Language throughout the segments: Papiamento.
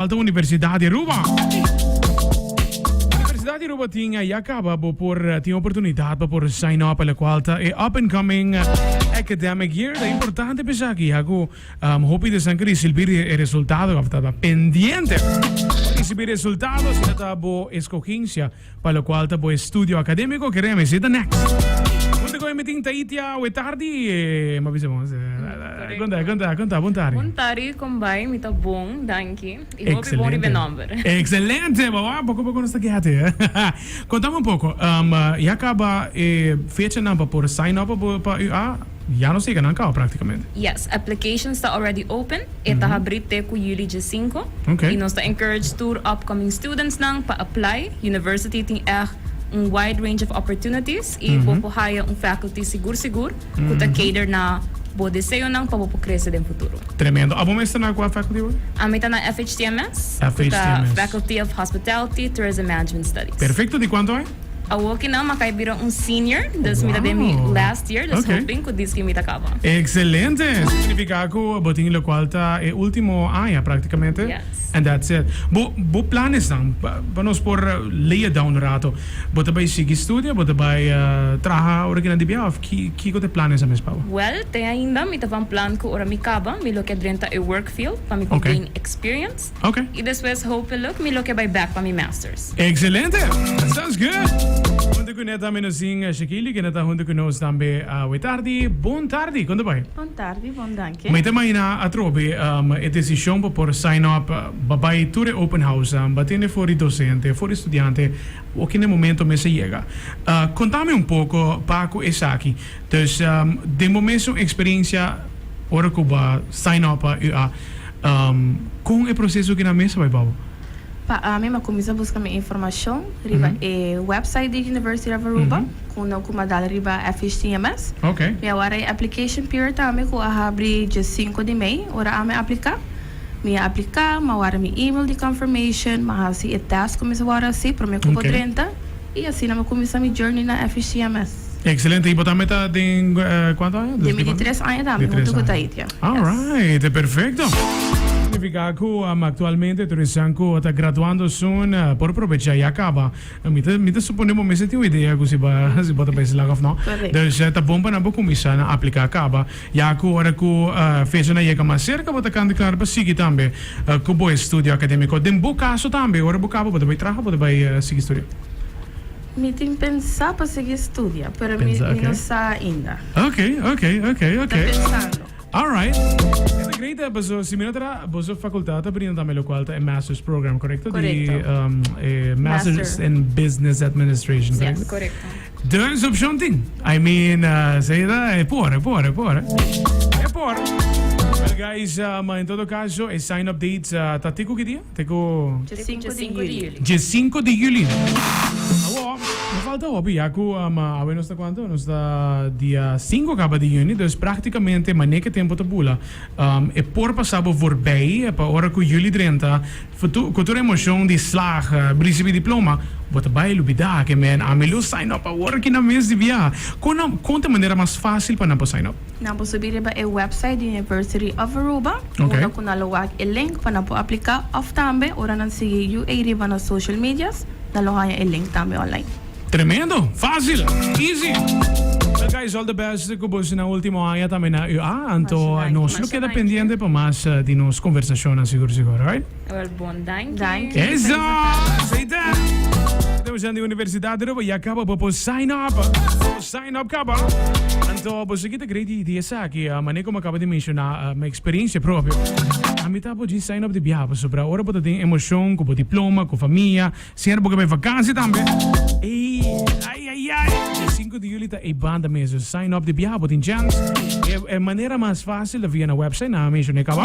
Alta Universidad di Aruba. Universidad di Aruba tin ya caba bo por tin oportunidad pa por sign up locual ta e up and coming academic year. Ta importante pa esaki ya cu hopi di esnan ke ricibi e resultado of ta pendiente pa ricibi resultado asina ta bo escogencia Pa locual ta bo estudio academico, kereme si ta next. Hunto cu mi tin Taitia awe tardi, ma bisa bon. Conta, conta, conta, bon tardi. Bon tardi, con bai? Mi ta bon, danki. Y hopi bon riba e nomber. Excelente, bo poco poco nos ta gete. Contame un poco, ya caba e fechanan pa por sign up pa UA? Ya nos yega nan caba practicamente. Yes, applications ta already open. E ta habri te cu juli dje-cinco. Okay. Y nos ta encourage tur upcoming students nan pa apply. University tin echt un wide range of opportunities y bo por haya un faculty sigur sigur cu ta cater na bo deseonan pa bo por crece den futuro. Tremendo. Abo mes ta na cua faculty bo? Ami ta na FHTMS, cu ta FHTMS. Faculty of Hospitality, Tourism Management Studies. Perfecto. Di cuanto aña? Awor ki nan, m'a kai bira un senior, dus mi ta den mi last year, dus hoping ku diski mi ta kaba. Excelente! Eso significa ku bo tin lokual ta e ultimo aña praktikamente. Yes. And that's it. Bo bo planesnan, pa nos por lay it down un rato, bo ta bai sigui studia, bo ta bai traha ora ki nan di bia of ki kiko ta e planes ames pa bo? Well, te ainda mi ta van plan ku ora mi kaba mi lo ke drenta e work field pa mi por gain experience. Ok. Y despues hopelijk mi lo ke bay back pa mi masters. Excelente! That sounds good! Hunto cu net tambe nos tin Shakili kende ta hunto cu nos tambe awe tardi. Bon tardi! Con ta bay? Bon tardi, bon danki. Mi ta imagina atrobe e decision pa por sign up pa bay tur e open house nan, ba tende for di docente, for di studiante, oki na e momento mester yega. Contame un poco pa cu esaki. Dus den bo mesun experiencia ora cu bo a sign up pa UA, Kon e proseso ki na mesa bai pa bo? Pa ami, mi a kuminsá buska mi informashon riba e website di University of Aruba, ku nan ku mi a dal riba FHTMS. Mi a wara e application period tambe ku a habri dje sinku di mei ora ami a apliká. Mi a apliká, mi a wara mi email di confirmation, mi a hasi e test ku mi sa wòrdu hasi promé ku bo drenta, i asina mi a kuminsá mi journey na FHTMS. Excelente. Y bo tambe ta den cuanto aña? Den mi di tres aña tambe, hunto cu Taitia. All right, perfecto. Significa cu actualmente tur esnan cu ta graduando soon por probecha ya caba. Mi ta mi ta supone bo mester tin un idea cu si bo si bo ta bay slaag of no. Correcto. Dus ta bon pa nan por cuminsa na aplica caba ya cu ora cu fecha nan yega mas cerca bo ta kanta klaar pa sigui tambe cu bo estudio academico. Den bo caso tambe ora bo caba bo ta bay traha bo ta bay sigui studia? Mi tin pensa pa sigui studia, pero mi Pensa, mi no ok. sa ainda. Ok, ok, ok, Mi ok. ta pensando. Alright. E ta great, paso si mi no ta boso facultad ta brinda tambe locual ta e master's program, correcto? Di Correcto. e Master's Master. in Business Administration, correcto? Yes. Correcto. Dus opcion tin. I mean, esey ta, e por, e por, e por. E por. Well guys, en todo caso, e sign up dates ta te cu ki dia? Te ku. Dje sinku di juli. Dje sinku di juli. Awor, no falta hopi ya ku awe nos ta kuantu? Nos ta dia sinku kaba di juni, dus praktikamente manera ke tempu ta bula e por pasa bo voorbij pa ora ku juli drenta ku tur emoshon di slag, risibi diploma, bo ta bai lubida ke men ami lo sign up awor ki na mes di biaha. Kon nan, kon ta e manera mas fasil pa nan por sign up? Nan por subi riba e website di University of Aruba, Ok. unda ku nan lo wak e link pa nan por apliká òf tambe ora nan sigui UA riba nan social medias, nan lo haña e link tambe online. Tremendo! Fácil! Easy! Well guys, all the best ku boso na último aña tambe na UA. Anto Masha danki. nos lo Masha keda danki. pendiente pa mas di nos konversashonnan sigur sigur, alright? Wel bon, danki. Danki. Eso! Feliz Esei ta! Estamos di Universidad di Aruba, ya caba bo por sign up. Bo sign up caba. Anto bo sigui ta great di esaki, manera como acaba di menciona, mi experiencia propio. Ami ta por djis sign up di biaha pasobra ora bo ta den emocion cu bo diploma, cu famia, siempre bo ke bay vakantie tambe. Ey, ay, ay, ay. E 5 di juli ta ey banda mes. Dus sign up di biaha, bo tin chance. E manera mas facil ta via nan website, nan a menciona caba.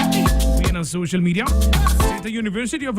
Via nan social media. Esei ta University of.